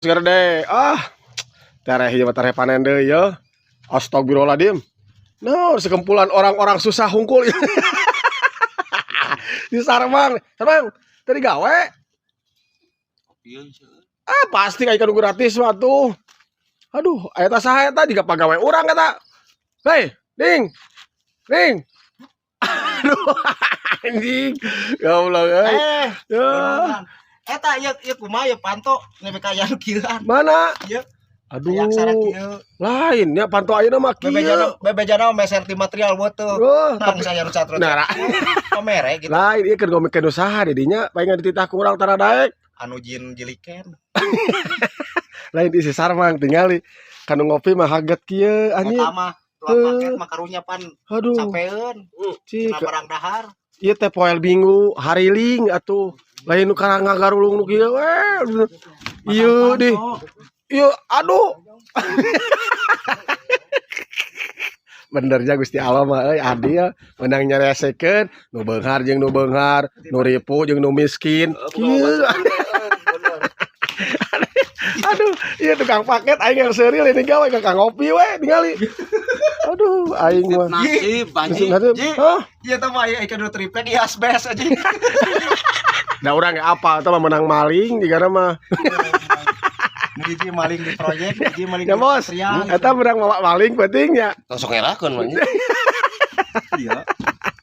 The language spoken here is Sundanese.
Gede. Ah. Tereh ieu mah, tereh panen deui ya. Astagfirullahaladzim. No, sekumpulan orang-orang susah hungkul. Di Sarmang. Sarmang, tadi gawe. Ah, pasti kayak nu gratis mah tuh. Aduh, eta saha eta, jiga pagawe urang eta. Hei, Ding. Ding. Aduh, anjing. Ya Allah, euy. Eh, Ya. eta ieu ieu kumaha ieu panto nepi ka aya nu kieuan. Mana? Ieu. Aduh. Aya aksara kieu. Lain ya panto ayeuna mah kieu. Bebejana bebejana meser ti material beuteuk. Oh, Nang saya nu catrot. Nah, Pamere gitu. Lain ieu keur ngomongkeun usaha di dinya, paling dititah ku urang tara daek. Anu jin jiliken. Lain isi Sarmang tingali. Kanu ngopi mah haget kieu anjing. Eta mah tuang paket mah karunya pan Aduh. capeun. Cik, Cenah barang dahar. Ieu teh poe Minggu, hariling atuh. Lain nu karang ngagarulung nu kieu we. Ieu di. Ieu aduh. Bener ya, Gusti Allah mah euy adil, menang nyaresekeun nu beunghar jeung nu beunghar, nu ripuh jeung nu miskin. Kieu. Aduh, iya tukang paket aing yang seuril ini gawe ka kang ngopi we tingali. Aduh, aing mah. Nasib, anjing. Nasib. Ji. Hah? Ieu teh mah ieu nu triplek ieu asbes aja. Da urang ge apa eta mah menang maling jigana mah. Nu hiji maling di proyek, hiji maling Ya di bos, material. Eta menang mawa maling penting ya. Langsung ngerakeun mah. Iya.